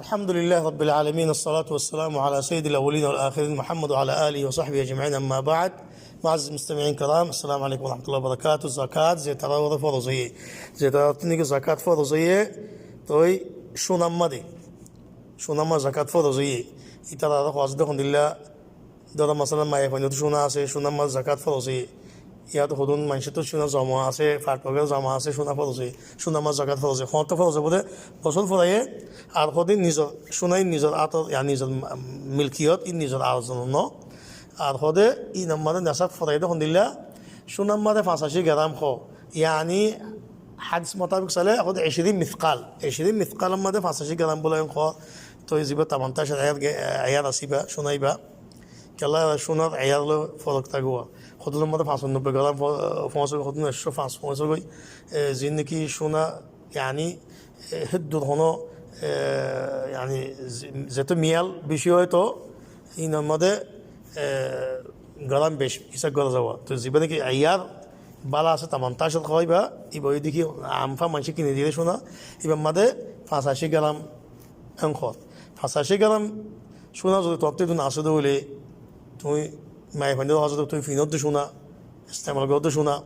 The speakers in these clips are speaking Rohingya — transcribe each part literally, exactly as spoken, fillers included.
الحمد لله رب العالمين، والصلاة والسلام على سيد الأولين والآخرين محمد وعلى آله وصحبه أجمعين، أما بعد. معزز مستمعين كرام، السلام عليكم ورحمة الله وبركاته. Zakat, ze tará uore foroz óiye, ze tará uore zakat foroz óiye, toi cúnar mazé, cúnar mazé zakat foroz óiye. Ítara aró hoó ze dekón dilla, dóro, masalan, maiyafuain ottu cúna asé, cúnar mazé zakat foroz óiye. Yáto hodún maincóttu cúna zoma asé, fat wagera zoma asé, cúna foroz óiye, cúnar mazé zakat foroz óiye. Hoóñtte foroz óibo de, bosór furaiye, ar hoó de nizor, cúna ín nizor átor, yani nizor, mm, milkiyot, ín nizor ar zonor no. Ar hoó de, ínor mazé nesab furaiye dekón dilla, cúnar mazé fañsací geram hoó, yani hádis mutabek sailé hoó de ecírin miskal, ecírin miskalor mazé fañsací geram bóli hoó, toi zibá tamantac ar ge-, eyar asé íba, cúna íba. Kiyólla cúnar eyar loi forok táke. Hodún mazé fañsanobboi geram fo-, foóñse goi, hodún ekcó fañs foóñse goi. E, ziín niki cúna, yani, e, héddur hono, e, yani, ze-, zeto miyal beci óito, ínor mazé, e, geram beci hísab gora zaibo. Toi zibá niki eyar bála asé, tamantac ar hoó íba, íba óilde ki, am fa maincé kini dile cúna, íbar mazé fañsací geram en hoó. Fañsací geram cúna zodi tuáñttu edún asé de óile, tuñí maiyafuain ottu asé de, tuñí finódde cúna, estemal goródde cúna,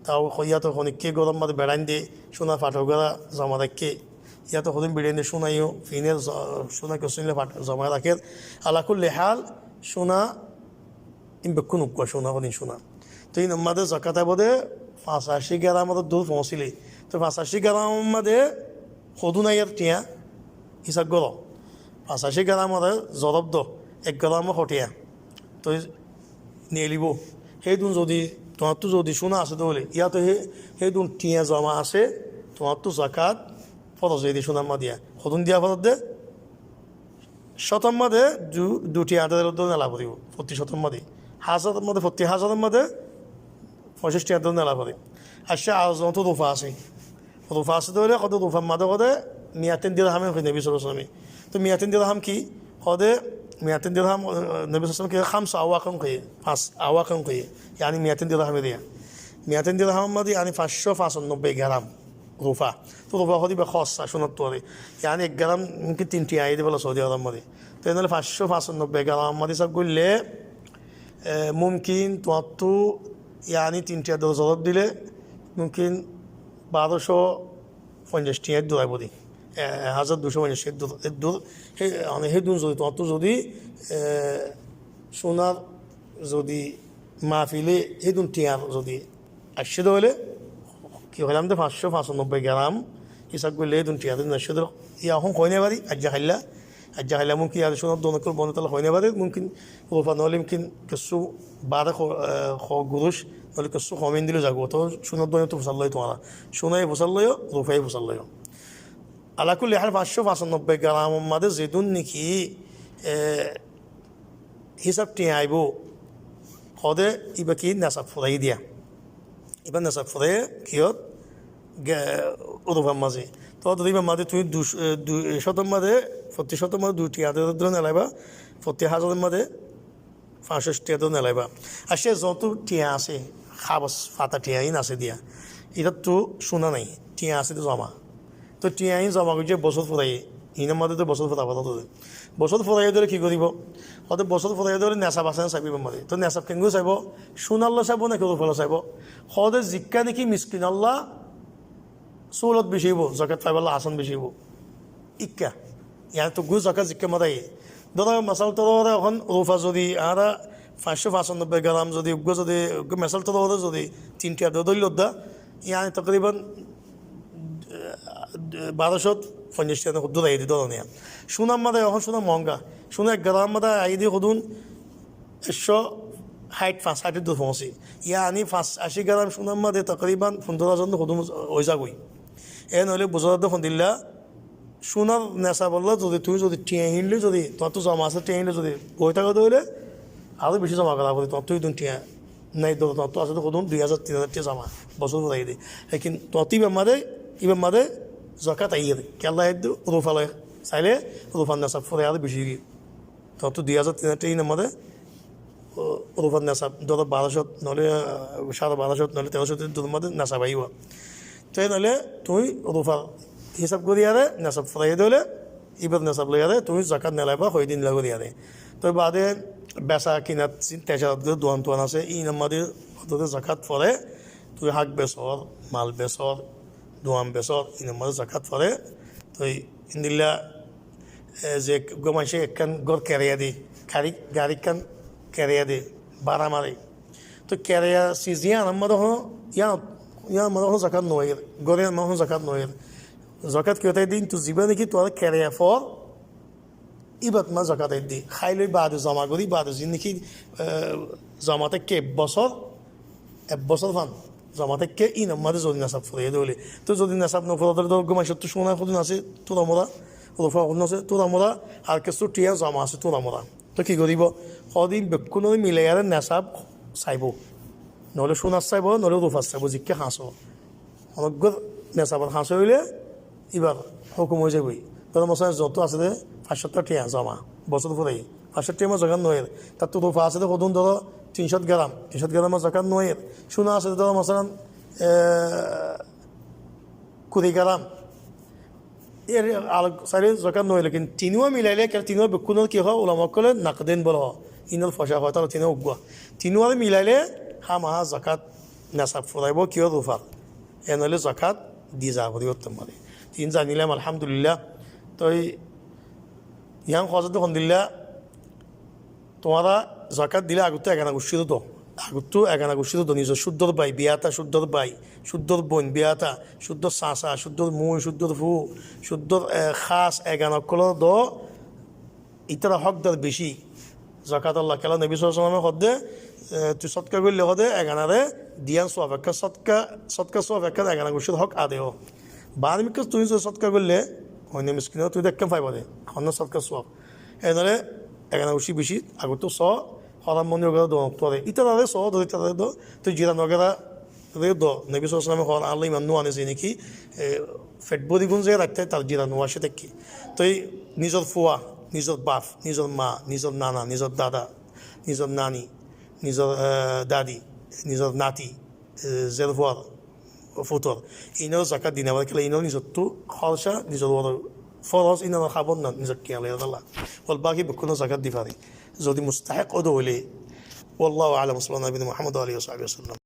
tau ho-, yáto honikka góror mazé beçáinde cúna fat wagera zoma raikké, yáto hodún beçáinde cúna yó finér zo-, cúna kessú ínle fat zoma rakér. Ala kulli hal, cúna ín bekkún uggúa cúna, hodún cúna. Toi ínor mazé zakat aibo de fañsací geramor dur foóñsile. Toi fañsací geramor mazé hodún aiyér thiañ hísab goró. Fañsací geramoré zorob do, ek geram ho thiañ. Toi neelibó. Hédun zodi, tuáñttu zodi cúna asé de óile, yáto hé, hédun thiañ zoma asé, tuáñttu zakat foroz óiye de cúnar mazé diya. Hodún diya foroz de? Cótor mazé du, du thiañ dóri nela foribó, fottí cótor mazé. Házaror mazé, fottí házaror mazé foñcíc thiañ dóri nela foribó. Accá, ar zodi rufa asé, rufa asé de óile, hoó de rufar mazé hoó de miyatain dirham hoiyé Nobi sallallahu alaihi wasallame. Toi miyatain dirham ki? Hoó de miyatain dirham, eh, Nobi sallallahu alaihi wasallame ki, khamsu awaqin hoiyé, fañs awaqin hoiyé, yani miyatain dirham diya. Miyatain dirhamor mazé yani fañscó fañsanobboi geram rufa. Toi rufa hoó de íba hossa, cúnattu aró. Yani ek geram mumkin tin thiañ aiyé de bóla Saudi Arobor mazé. Toi ene óile fañscó fañsanobboi geramor mazé hísab goille, e, mumkin tuáñttu yani tin thiañ dóri zorob dile, mumkin barocó foñcíc thiañ eddur aibo de. E, ek házar ducó foñcíc thiañ eddur, eddur. Hé, yani hédun zodi tuáñttu zodi, e, cúnar zodi mafile hédun thiañ zodi aiccé de óile, ki hoilam de, fañscó fañsanobboi geram hísab goille hédun thiañ de aiccé de, yá ehón hoi no fari, aijja hailla, aijja hailla mumkin yá cúnar duan okkol bone táile hoi no fari, mumkin rufa no óile mumkin kessú bare ho-, eh, ho guruc, no óile kessú hom endilla zaibo, toi cúnar duan ottu fusár loiyo tuáñra, cúna yó fusár loiyo, rufa yó fusár loiyo. Ala kulli hal, fañscó fañsanobboi geramor mazé zedún niki, eh, hísab thiañ aibo, hoó de íba ki nesab furaiye diya. Íba nesab furaiye kiyót? Ge-, rufar mazé. Toi íbar mazé tuñí du, e, du, e, cótor mazé, fottí cótor mazé du thiañ dóri nelaiba, fottí házaror mazé fañs thiañ dóri nelaiba. Accá, zotó thiañ asé, hábos fata thiañ ín asé diya, ítattú cúna nai, thiañ asé de zoma. Toi thiañ ín zoma goijjé bosór furaiye, inor mazé toi bosór furaiye de. Bosór furaiye de óile ki goribó? Hoó de bosór furaiye de óile nesab asé né saibo íbar mazé. Toi nesab keéngori saibo? Cúnar loi saibo náki rufar loi saibo? Hoó de zikká niki miskinolla súhulot beci óibo, zakat faibolla asan beci óibo. Ikká. Yani toi uggúa zakat zikká mazé aiyé. Dóro, mesal toré ehón rufa zodi añára fañscó fañsanobboi geram zodi, uggúa zodi, uggúa mesal toré zodi tin thiañ dóri dóilla de, yani tokriban, eh, barocó foñcíc thiañ hodún aiyé de dóro niya. Cúnar mazé ehón cúna moóñga. Cúna ek geram mazé aiyé de hodún ekcó háit, fañs háit eddur foóñse. Yani fañs ací geram cúnar mazé tokriban fundóro házar hodún ói zagói. En óile buzá zar de hondilla, cúnar nesabolla zodi tuñí zodi thiañ hín loi zodi, tuáñttu zoma asé thiañ hín loi zodi boi táko de óile, aró beci zoma gora foribo, tuáñttu edún thiañ nai, dóro tuáñttu asé de hodún dui házar tin házar thiañ zoma, bosór furaiye de. Lekin tuáñttu íbar mazé, íbar mazé zakat aiyér. Kiyólla aiyér de? Rufa loi sailé, rufar nesab furaiye aró beci óiye. Tuáñttu dui házar tin házar thiañ inor mazé, o, rufar nesab, dóro, barocó, no óile, ah, sáre barocó, no óile terocó eddur mazé nesab aiyé. Toi no óile tuñí rufar hísab gorí aró nesab furaiye de óile, Íbar nesab loiyaré tuñí zakat nelaibá, hoói de endilla goríyaré. Toi baade besa kinat sin, tejarat gorí duan tuan asé, inor mazé hoddúr zakat foré, tuñí hák besór, mal besór, duan besór, inor mazé zakat foré. Toi endilla, e, ze uggúa maincé ekkán gór keraya de, gari, gari ekkán keraya de, bára mare. Toi keraya siz yíanor mazé honó, yían, yíanor mazé honó zakat no óiye, gór yíanor mazé honó zakat no óiye. Zakat ki óiye de, kintu zibá niki tuáñra keraya for, íbat mazé zakat aiyé de. Háile baade zoma gorí, baade zin niki, e, zoma táikke ek bosór, ek bosór fan, zoma táikke inor mazé zodi nesab furaiye de óile. Toi zodi nesab no furaiye de óile, uggúa maincóttu cúna hodún asé, tura mura, rufa hodún asé, tura mura, ar kessú thiañ zoma asé, tura mura. Toi ki goríbo? Hodún bekkúnore milaiyaré nesab saibó. Noóile cúnar saibó, noóile rufar saibó, zikká hañsó. Honó uggúar nesabor hañsó óile, íbar hókum ói zaibói. Dóro, masalan, zot asé de fañs cót thiañ zoma, bosór furaiye, fañs cót thiañ mazé zakat no óiye. Tattú rufa asé de hodún, dóro, tin cót gram, tin cót gram mazé zakat no óiye. Cúna asé de, dóro, masalan, e, kuri gram. Yar alok sailé zakat no óiye, lekin tinuwa milailé, kiyá tinuwa bekkúnor ki hoó, ulama ókkole nakden bole hoó. Inor foicá hoó, tará tinuwa uggúa. Tinuware milailé hámaha zakat nesab furaibo, ki hoó, rufar. En óile zakat di za foribo tar mazé. Tin zanilam, alhamdulillah. Toi yián hoó de hondilla, tuáñra zakat dilé agottú egana guccíre do. Agottú egana guccíre do, nizor cúddor bái, biyata cúddor bái, cúddor boin biyata, cúddor sasa, cúddor mui, cúddor fu, cúddor, e, hás egana ókkolore do. Ítara hókdar beci zakatolla. Kiyólla Nobi sallallahu alaihi wasallam e hoó de, e, tui sótka goille hoó de, eganare diyan suwab ekkán, sótka, sótka suwab ekkán egana guccír hók adai ó. Baade mikká tui zodi sótka goille, hoinno miskinore tui de ekkán faiba de, hoinno sótka suwab. Enore egana guccí beci agottú só, horam moni wagera do, nottú are. Ítarare só, do, ítarare do, tui jiran wagera re do. Nobi sallallahu alaihi wasallam e hoór, Allah iman no ane ze niki, e, fet bóri gún ze rakté tar jiran no asé táikke. Toi nizor fua, nizor baf, nizor ma, nizor nana, nizor dada, nizor nani, nizor, e, dadi, nizor nati, e, zer fuar, futor. Inor zakat di no fare kiyólla, inor nizottú hórca, nizor uore foros, inor hábor no, nizor kiyal e Allah. Wal baki bekkúnor zakat di fare. Zodi mustahek ó de óile. Wallahu a'lam, sallallahu ala nabiyina Muhammad wa alihi wa sahbihi wa sallam.